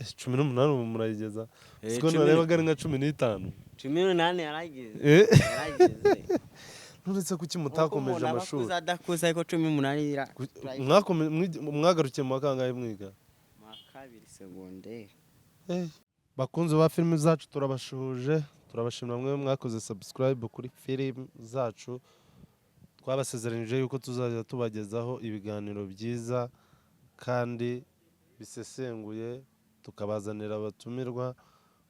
18 ubu murayigeza? Eh, Siko narebaga ari nka 15. 18 yarageze. Eh. Yarageze. Nturetse kuki mutakomeje Uko umuntu aba amashuri? akuze adakuze, ariko 18 Mwagarukiye mu wa kangahe mwiga? Mu wa kabiri segonderi. Bakunzi ba filimi zacu, turabashuhuje, turabashimira mwe mwakoze subscribe kuri filimi zacu. Twabasezeranyije yuko tuzajya tubagezaho ibiganiro byiza kandi bisesenguye, tukabazanira abatumirwa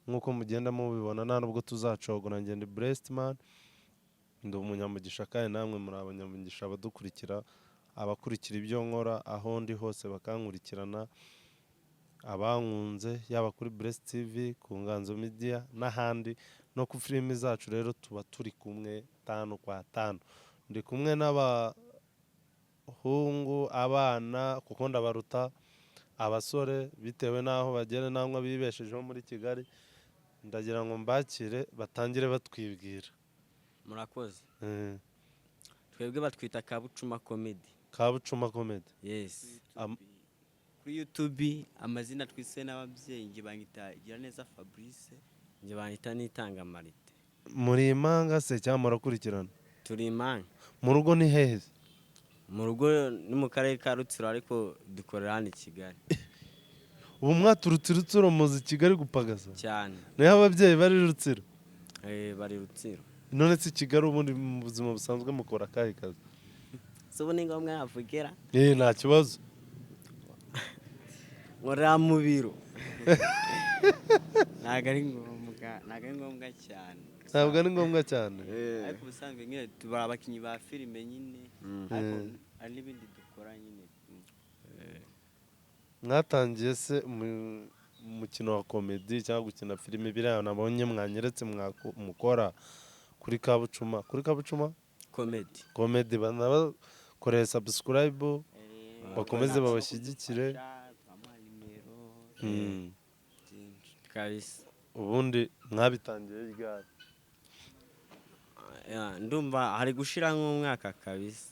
nk'uko mugenda mubibona. Nta nubwo tuzacogora. Ngenda Blessed Man, ndi umunyamugisha kandi namwe muri abanyamugisha, abadukurikira, abakurikira ibyo nkora aho ndi hose bakankurikirana, abankunze yaba kuri Blessed TV, ku Nganzo Media n'ahandi, no ku filimi zacu. Rero tuba turi kumwe tanu kwa tanu. Ndi kumwe n'abahungu, abana, kuko ndabaruta, abasore bitewe n'aho bagera n'aho bibeshejeho muri Kigali. Ndagira ngo mbakire batangire batwibwira. Murakoze. Twebwe batwita Kabucuma Comedy. Kabucuma Comedy. Yes. Kuri YouTube amazina twise n'ababyeyi, njye banyita Giraneza Fabrice. Njye banyita Nitanga Marite. Muri impanga se cyangwa murakurikirana? Turi impanga. Mu rugo ni hehe? Mu rugo ni mu karere ka Rutsiro, ariko dukorera hano i Kigali. Ubu mwaturutse i Rutsiro muzi Kigali gupagasa? Cyane. Niho ababyeyi bari Rutsiro? Eh, bari Rutsiro. None se Kigali ubundi mu buzima busanzwe mukora akahe kazi? Si ubu ni ngombwa yavugira? Eh, nta kibazo. Nkorera mu biro. Ntabwo ari ngombwa, ntabwo ari ngombwa cyane. Ntabwo ari ngombwa cyane. Ariko ubusanzwe nyine tubara abakinnyi ba filime nyine, ariko hari n'ibindi dukora nyine. Mwatangiye se mukino wa comedy cyangwa gukina filime, biriya nabonye mwanyeretse mukora kuri Kabucuma Comedy. Comedy, banabakoreye subscribe, bakomeze babashyigikire. Twamuha nimero. Byinshi. Kabisa. Ubundi mwabitangiye ryari? Yeah, ndumva hari gushira nk'umwaka kabisa.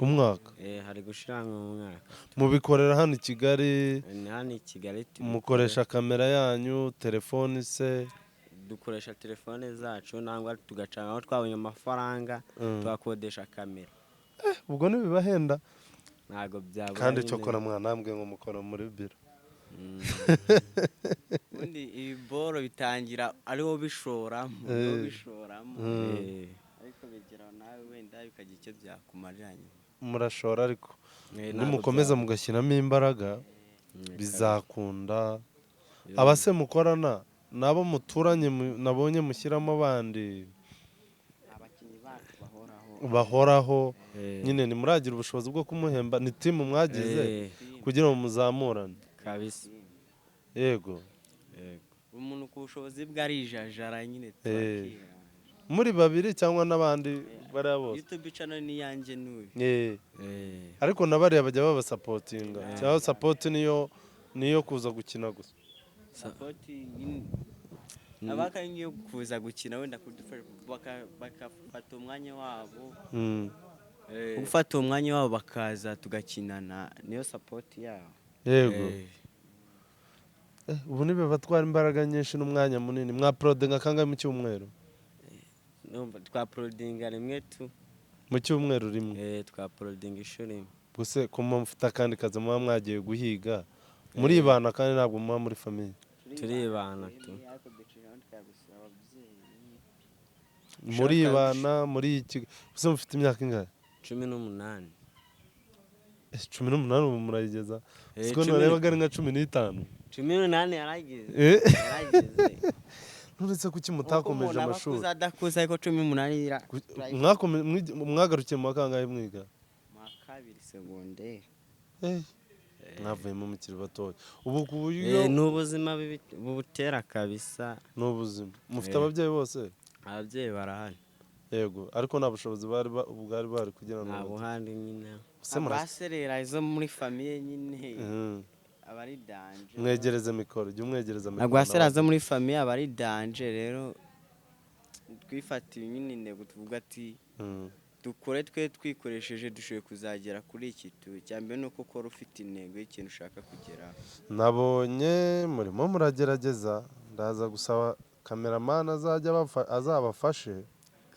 Umwaka? Eh, hari gushira nk'umwaka. Mubikorera hano i Kigali? Ni hano i Kigali tubikora. Mukoresha kamera yanyu, telefoni se? Dukoresha telefone zacu nangwa tugacana aho twabonye amafaranga, tugakodesha kamera. Ubwo ntibibahenda? Ntabwo byabura Kandi nyine. Cyokora mwanambwe ngo mukora muri biro. Ubundi ibi boro bitangira ariwo bishoramo, ariwo bishoramo. Ariko bigeraho nawe wenda bikagira icyo byakumarira nyuma. Murashora ariko Ntabwo nimukomeza byabura. mugashyiramo imbaraga, bizakunda. Abase mukorana nabo muturanye, nabonye mushyiramo abandi Abakinnyi bacu bahoraho. Bahoraho nyine, ntimuragira ubushobozi bwo kumuhemba? Ni team mwagize kugira ngo muzamurane? Kabisa. Yego. Yego. Umuntu ku bushobozi bwe arijajara nyine, turakira. Muri babiri cyangwa n'abandi bariya bose? YouTube channel ni iyanjye n'uyu. Ariko na bariya bajya babasupportinga, cyangwa support niyo kuza gukina gusa? Support abaka niyo kuza gukina, wenda kudufasha, bagafata umwanya wabo, gufata umwanya wabo bakaza tugakinana, niyo support yabo. Yego. Ubu ntibibatwara imbaraga nyinshi n'umwanya munini? Mwauploadinga kangahe mu cyumweru? Ndumva twauploadinga rimwe tu. Mu cyumweru rimwe? Eh, twauploadinga inshuro imwe. Gusa ko muba mufite akandi kazi, muba mwagiye guhiga, muribana kandi ntabwo muba muri famille? Turibana tu. Ariko duciraho tukagusura ababyeyi. Muribana muri iki? Gusa mufite imyaka ingahe? 18. 18 ubu murayigeza? Eh, Siko narebaga ari nka 15. 18 yarageze. Eh. Yarageze. Nturetse kuki mutakomeje Uko umuntu aba amashuri? akuze adakuze, ariko 18 Mwagarukiye mu wa kangahe mwiga? Mu wa kabiri segonderi. Mwavuyemo mukiri batoya ubu ku buryo Eh, ni ubuzima bubutera kabisa. Ni ubuzima. Mufite ababyeyi bose? Ababyeyi barahari. Yego, ariko nta bushobozi bari bwari bari kugira ngo Nta buhandi nyine. Se murasa- Abaserera izo muri famille nyine aba ari danger. Mwegereze mikoro, jya umwegereza mikoro. Ntabwo wasera nawe. zo muri famille aba ari danger. Rero twifatiye nyine intego, tuvuga ati Dukore twe twikoresheje, dushoboye kuzagera kuri iki. Cya mbere ni uko ukora ufite intego y'ikintu ushaka kugeraho. Nabonye murimo muragerageza, ndaza gusaba cameraman azajya azabafashe.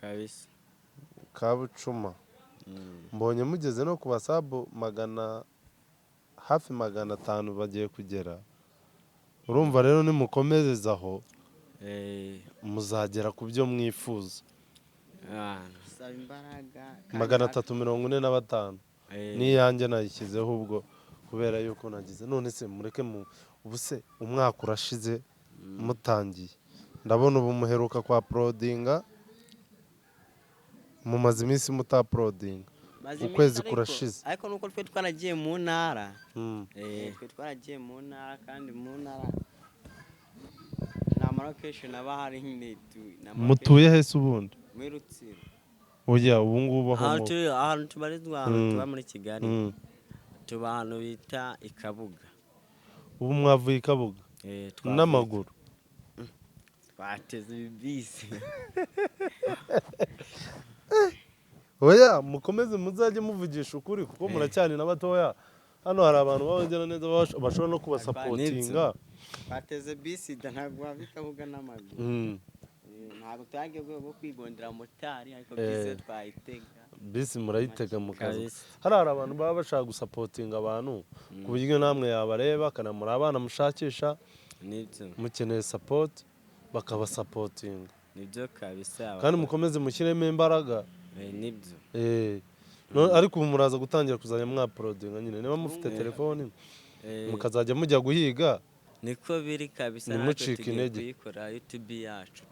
Kabisa. Kabucuma. Mbonye mugeze no ku basabu magana, hafi 500 bagiye kugera. Urumva rero nimukomereza aho, muzagera ku byo mwifuza. Bisaba imbaraga kandi 345. N'iyanjye nayishyizeho ubwo kubera yuko nagize. None se mureke mu ubu se umwaka urashize mutangiye, ndabona ubu muheruka kwa uploadinga, mumaze iminsi mutauploadinga. Maze iminsi. Ukwezi kurashize. Ariko nuko twe twaragiye mu ntara. Twe twaragiye mu ntara, kandi mu ntara nta ma location aba ahari nyine nta ma Mutuye hese ubundi? Muri Rutsiro. Oya, ubu ngubu aho Ahantu ahantu tubarizwa, ahantu tuba muri Kigali, tuba ahantu bita i Kabuga. Ubu mwavuye i Kabuga? Eh, N'amaguru? Twateze ibibisi. Oya, mukomeze muzajye muvugisha ukuri kuko muracyari na batoya. Hano hari abantu b'abagira neza bashobora no kubasupportinga. Twateze bisi da, ntabwo wava i Kabuga n'amaguru. Ntabwo twagiye urwego rwo kwigondera motari, ariko bisi yo twayitega. Bisi murayitega mukaza. Kabisa. Hariya hari abantu baba bashaka gusupportinga abantu, ku buryo namwe yabareba akanamura abana mushakisha, Nibyo. mukeneye support bakabasupportinga. Nibyo kabisa. Kandi mukomeze mushyiremo imbaraga. Nibyo. Ariko ubu muraza gutangira kuzajya mwauploadinga nyine niba mufite telefoni, mukazajya mujya guhiga. Niko biri kabisa, natwe Ntimucike tugiye intege. kuyikora YouTube yacu,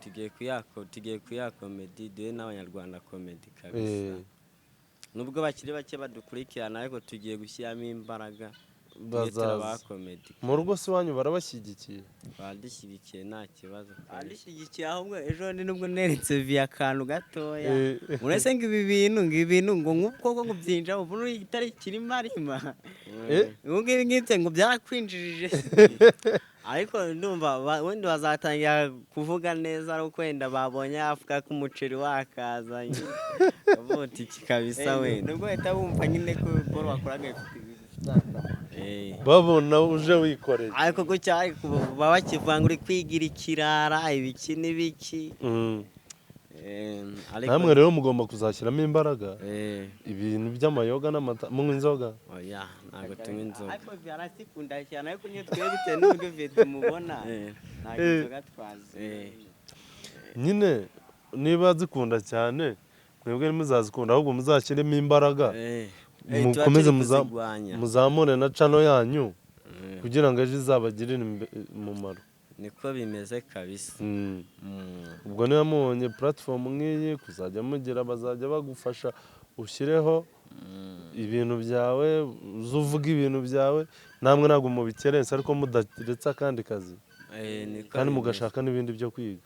tugiye kuya comedy, duhe n'Abanyarwanda comedy kabisa. Nubwo bakiri bake badukurikirana, ariko tugiye gushyiramo imbaraga, tujye Bazaza. turabaha comedy. Mu rugo si iwanyu barabashyigikiye? Badushyigikiye, nta kibazo kabisa. Adushyigikiye, ahubwo ejo bundi nubwo neretse viya akantu gatoya, uretse ngo ibi bintu, ngo ibi bintu, ngo nk'uko ngo byinjira ubu itari kirimo arima, ubu ngibi ngibyo ngo byarakwinjirije, ariko ndumva wenda bazatangira kuvuga neza ari uko wenda babonye afuka k'umuceri wakazanye, bavuga uti iki kabisa wenda. Nubwo bahita bumva nyine ko boro wakoraga ifite akamaro. Babona uje wikoreye. Ariko gutya, ariko baba bakivuga ngo uri kwigira ikirara, ibiki n'ibiki. Ariko Namwe rero mugomba kuzashyiramo imbaraga, ibintu by'amayoga n'amata. Munywa inzoga? Oya, ntabwo tunywa inzoga. Ariko arazikunda cyane, ariko nyine twebwe bitewe n'uburyo viye tumubona, ntabwo inzoga twazi. Nyine niba zikunda cyane, mwebwe ntimuzazikunda, ahubwo muzashyiremo imbaraga, Tuba mukomeze turi kuzigwanya. muzamure na channel yanyu kugira ngo ejo izabagirire umumaro. Niko bimeze kabisa. Ubwo niba mubonye platform nk'iyi kuzajya mugira, bazajya bagufasha ushyireho ibintu byawe, uze uvuge ibintu byawe. Namwe ntabwo mubikerense, ariko mudaretse akandi kazi, Niko kandi bimeze. mugashaka n'ibindi byo kwiga.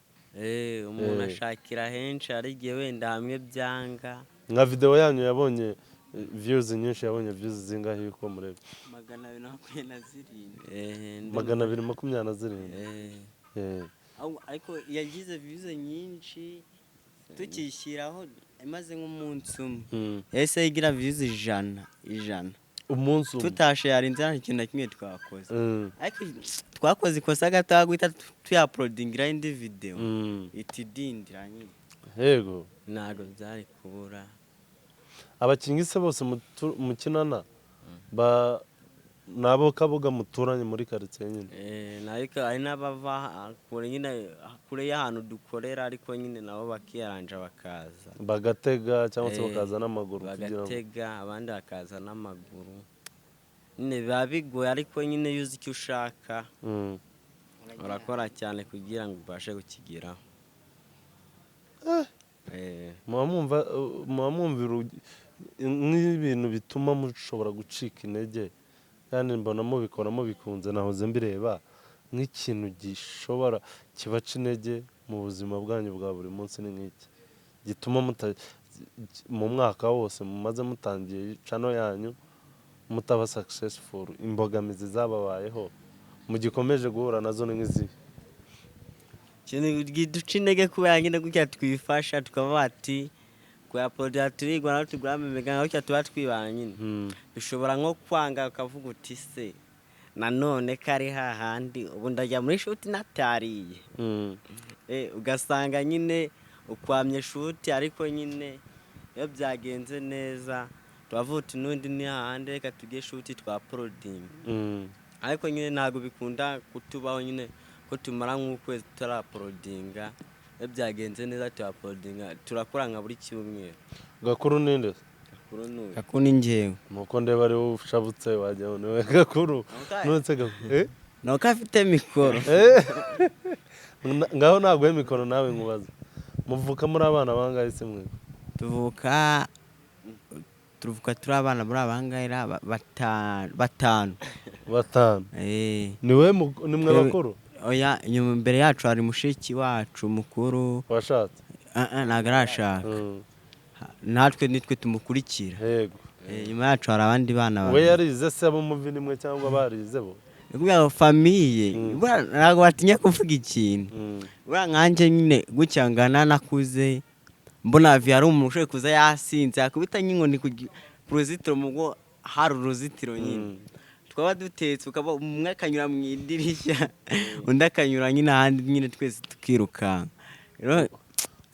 Umuntu ashakira henshi, hari igihe wenda hamwe byanga. Nka video yanyu yabonye views nyinshi, yabonye views zingahe uko mureba? 227. 227. Ariko yagize views nyinshi tukishyiraho, imaze nk'umunsi umwe, yahise igira views 100 100. Umunsi umwe? Tutasharinze, nta kintu na kimwe twakoze, ariko twakoze ikosa gato guhita tuyauploadingira indi video, itidindira nyine. Yego. Ntabwo byari kubura. Abakinnyi se bose mukinana ba nabo Kabuga muturanye muri karitsiye nyine? Ariko hari n'abava kure nyine, kure y'ahantu dukorera, ariko nyine nabo bakiyaranja bakaza. Bagatega cyangwa se bakaza n'amaguru kugira ngo Bagatega, abandi bakaza n'amaguru. Nyine biba bigoye, ariko nyine iyo uzi icyo ushaka, urakora cyane kugira ngo ubashe kukigeraho. Muba mwumva nk'ibintu bituma mushobora gucika intege, kandi mbona mubikora mubikunze, nahoze mbireba, nk'ikintu gishobora kibaca intege mu buzima bwanyu bwa buri munsi ni nk'iki gituma mu mwaka wose mumaze mutangiye channel yanyu mutaba successful? Imbogamizi zababayeho mugikomeje guhura nazo ni nk'izihe? Ikintu giduca intege, kubera nyine gutya twifasha tukaba bati Kuyaporodira turigwa naho tugura amamega nka gutya tuba twibana nyine. Bishobora nko kwanga ukavuga uti se nanone kari hahandi ubu ndajya muri shoot natariye. Ugasanga nyine ukwamye shoot, ariko nyine iyo byagenze neza turavuga uti n'undi ni hahandi, reka tujye shoot twa porodingi. Ariko nyine ntabwo bikunda kutubaho nyine ko tumara nk'ukwezi tutaraporodinga. Iyo byagenze neza turaporodinga, turakora nka buri cyumweru. Gakuru ninde? Gakuru ni uyu. Gakuru ni njyewe. Nuko ndeba ari wowe ushabutse wagira ngo niwe Gakuru. Nonese Gakuru Nuko afite mikoro. Ngaho naguhe mikoro nawe nkubaza, muvuka muri abana bangahe se mwe? Tuvuka turi abana muri abangahera batanu. Batanu. Ni we ni mwe bakuru? Oya, inyuma imbere yacu hari mushiki wacu mukuru. Washatse? Ntabwo arashaka. Natwe nitwe tumukurikira. Yego. Nyuma yacu hari abandi bana We babiri. yarize se abo muvindimwe cyangwa barize bo? Ni ukuvuga ngo famille buriya ntabwo batinya kuvuga ikintu. Buriya nkanjye nyine gutya ngana nakuze mbona vi hari umuntu ushoboye kuza yasinze yakubita nk'inkoni ku ruzitiro, mu rugo hari uruzitiro nyine. Twaba dutetse ukaba umwe akanyura mu idirishya undi akanyura nyine ahandi nyine twese tukirukanka. Rero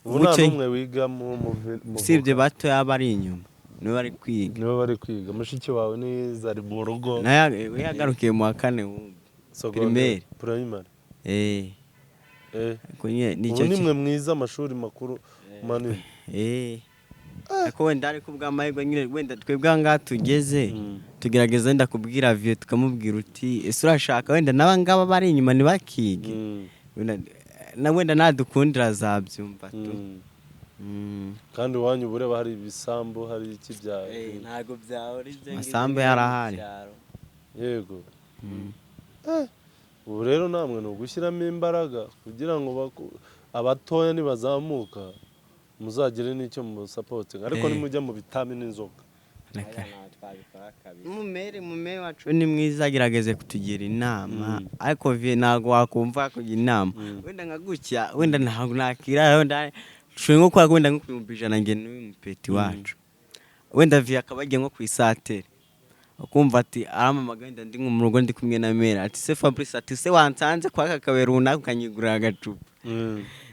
Ubu nta gutyo n'umwe wiga mu usibye batoya bari inyuma nibo bari kwiga. Nibo bari kwiga. Mushiki wawe nize ari mu rugo? Nawe we yagarukiye mu wa kane wumva. Secondaire, Primaire. Primary. Ariko nyine nicyo Ubu ni mwe mwiza amashuri makuru manini. Ariko wenda ariko ubw'amahirwe nyine wenda twebwe aha ngaha tugeze tugerageza wenda kubwira viyo tukamubwira uti ese urashaka wenda n'aba ngaba bari inyuma ntibakige. Wenda na wenda nadukundira azabyumva tu. Kandi iwanyu uba ureba hari ibisambu, hari iki bya Ntabwo byahora ibyo ngibyo Amasambu biri mu yarahari. cyaro. Yego. Ubu rero namwe ni ugushyiramo imbaraga kugira ngo abatoya nibazamuka muzagire n'icyo musapotinga, ariko nimujya mu bitami n'inzoga. Reka. Aya ntabwo twabikora kabisa. Mumere wacu ni mwiza, agerageze kutugira inama, ariko viye ntabwo wakumva kugira inama. Wenda nka gutya wenda ntabwo nakira, wenda nshoboye nko kwa wenda nko ku 100,000 njye n'uyu mupeti wacu, wenda viye akaba agiye nko ku isatere ukumva ati aramamaga wenda ndi nko mu rugo ndi kumwe na mera ati se Fabrice ati se wansanze kwa aka kabari runaka ukanyigurira agacupa.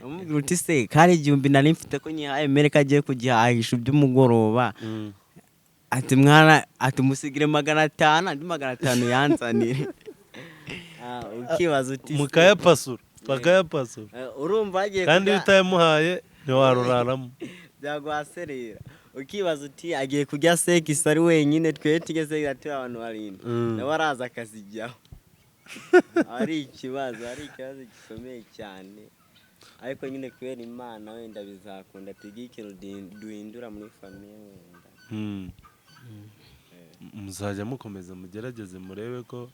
Amubwira uti se kari 1000 nari mfite ko nyihaye mere kagiye kugihahisha iby'umugoroba. Ati mwana ati musigire 500 andi 500 yanzanire. Ukibaza uti se- Mukayapasura bakayapasura. Urumva agiye Kandi iyo kurya- utayamuhaye ntiwaruraramo. Byaguhaserera ukibaza uti agiye kurya sekisi ari wenyine, twe tugeze turi abantu barindwi. Nawe araza akazijyaho. Ari ikibazo, ari ikibazo gikomeye cyane, ariko nyine kubera Imana wenda bizakunda tugire ikintu duhindura muri famille wenda. Muzajya mukomeza mugerageze murebe ko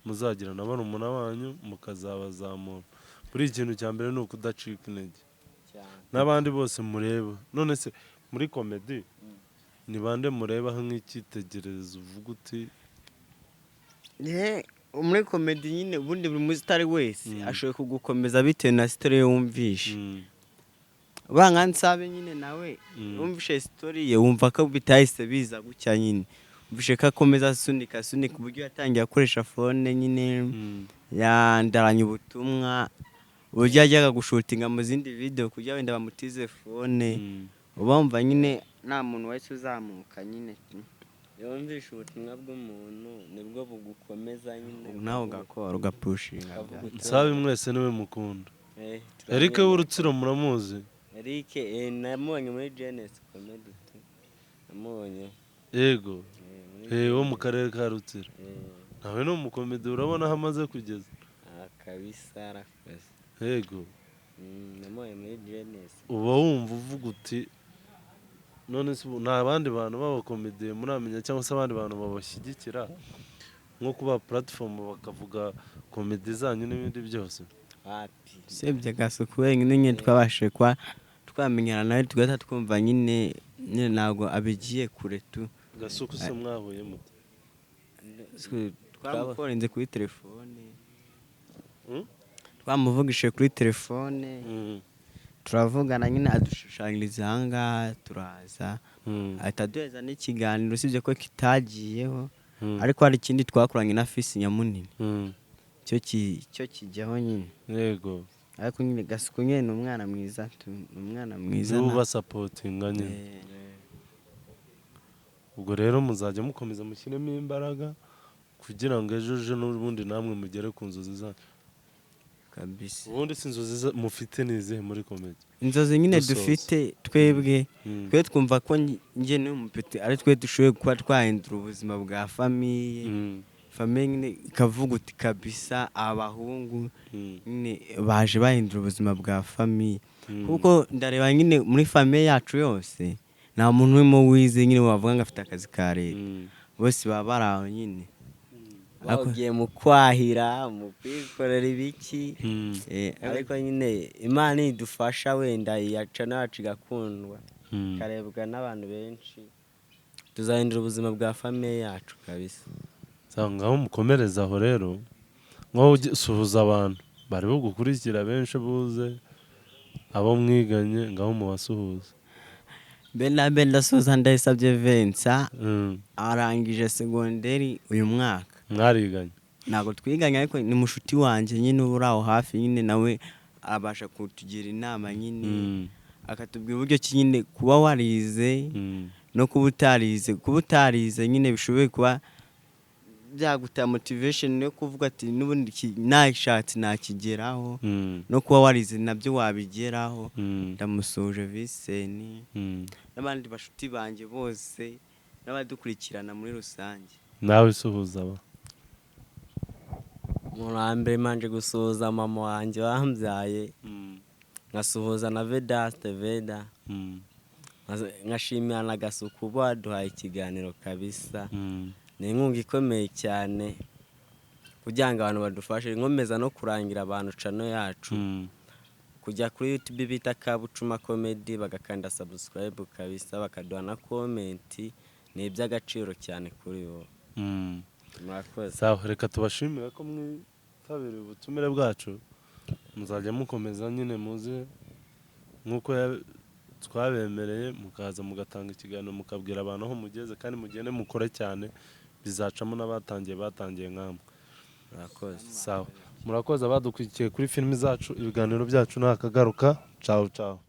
muzagira na barumuna banyu mukazabazamura. Buri ikintu cya mbere ni ukudacika intege. Cyane. N'abandi bose mureba, none se muri comedy ni bande murebaho nk'icyitegererezo uvuga uti? Muri comedy nyine ubundi buri musitari wese ashoboye kugukomeza bitewe na story yumvishe. Buriya nka Nsabe nyine nawe wumvishe story ye wumva ko bitahise biza gutya nyine, wumvishe ko akomeza asunika asunika uburyo yatangiye akoresha phone nyine yandaranye ubutumwa, uburyo yajyaga gushutinga mu zindi video kugira wenda bamutize phone. Uba wumva nyine nta muntu wahise uzamuka nyine. Iyo wumvishe ubutumwa bw'umuntu nibwo bugukomeza nyine. Nawe ugakora ugapushinga. Ukavuga uti, Nsabe mwese niwe mukunda. Eric turamwemera. w'Urutsiro muramuzi? Eric namubonye muri Genesis Comedy tu. Namubonye. Yego. Muri Wo mu karere ka Rutsiro. Nawe ni umukomedi, urabona aho amaze kugeza. Kabisa arakoze. Yego. Namubonye muri Genesis. Uba wumva uvuga uti none se ubu nta bandi bantu b'abakomediye muramenya cyangwa se abandi bantu babashyigikira nko kuba platform bakavuga comedy zanyu n'ibindi byose? Wapi. Usibye Gasuku wenyine nyine twabashije kuba twamenyana nawe tugahita twumva nyine nyine ntabwo abigiye kure tu. Gasuku se mwahuye mute? Twamukorenze kuri telefone. Mm? Twamuvugishije kuri telefone. Turavugana nyine, adushushanyiriza ahangaha, turaza, ahita aduheza n'ikiganiro, usibye ko kitagiyeho, ariko hari ikindi twakoranye na Fisi Nyamunini, cyo kijyaho nyine. Ariko nyine Gasuku nyine ni umwana mwiza, ni umwana mwiza. Niwe ubasapotinga nyine. Ubwo rero muzajya mukomeza mushyiremo imbaraga kugira ngo ejo ejo n'ubundi namwe mugere ku nzozi zanyu. Kabisa. Ubundi si inzozi mufite ni izihe muri comedy? Inzozi nyine Dusoza. dufite twebwe, twe twumva ko njye n'umupeti ari twe dushoboye kuba twahindura ubuzima bwa famille. Famille nyine ikavuga uti kabisa abahungu nyine baje bahindura ubuzima bwa famille, kuko ndareba nyine muri famille yacu yose nta muntu urimo wize nyine wavuga ngo afite akazi ka leta. Bose baba bari aho nyine. Bagiye mu kwahira, mu kwikorera ibiki. Ariko nyine Imana idufasha, wenda iyaca nacu igakundwa, ikarebwa n'abantu benshi, tuzahindura ubuzima bwa famille yacu kabisa. Sawa, ngaho mukomereze aho rero. Nkaho suhuza abantu bari bugukurikira benshi, buze abo mwiganye, ngaho mubasuhuze. Mbere na mbere ndasuhuza Ndayisabye Vincent, arangije segonderi uyu mwaka. Mwariganye? Ntabwo twiganye, ariko ni mushuti wanjye nyine uba uri aho hafi nyine, nawe abasha kutugira inama nyine, akatubwira uburyo ki nyine kuba warize no kuba utarize, kuba utarize nyine bishoboye kuba byagutera motivation yo kuvuga ati n'ubundi nashatse nakigeraho, no kuba warize nabyo wabigeraho. Ndamusoje Vincent n'abandi bashuti banjye bose n'abadukurikirana muri rusange. Nawe suhuza aba. Umuntu wa mbere manje gusuhuza mama wanjye wambyaye, nkasuhuza na Vedaste Veda, nkashimira na Gasuku uba waduhaye ikiganiro kabisa. Ni inkunga ikomeye cyane kugira ngo abantu badufashe. Nkomeza no kurangira abantu channel yacu, kujya kuri YouTube bita Kabucuma Comedy, bagakanda subscribe kabisa, bakaduha na comment, ni iby'agaciro cyane kuri bo. Murakoze. Sawa, reka tubashimire ko mwitabiriye ubutumire bwacu. Muzajya mukomeza nyine muze nk'uko twabemereye, mukaza mugatanga ikiganiro, mukabwira abantu aho mugeze, kandi mugende mukore cyane, bizacamo n'abatangiye batangiye nkamwe. Murakoze. Sawa, murakoze abadukurikiye kuri filimi zacu, ibiganiro byacu ntakagaruka. Ciao ciao.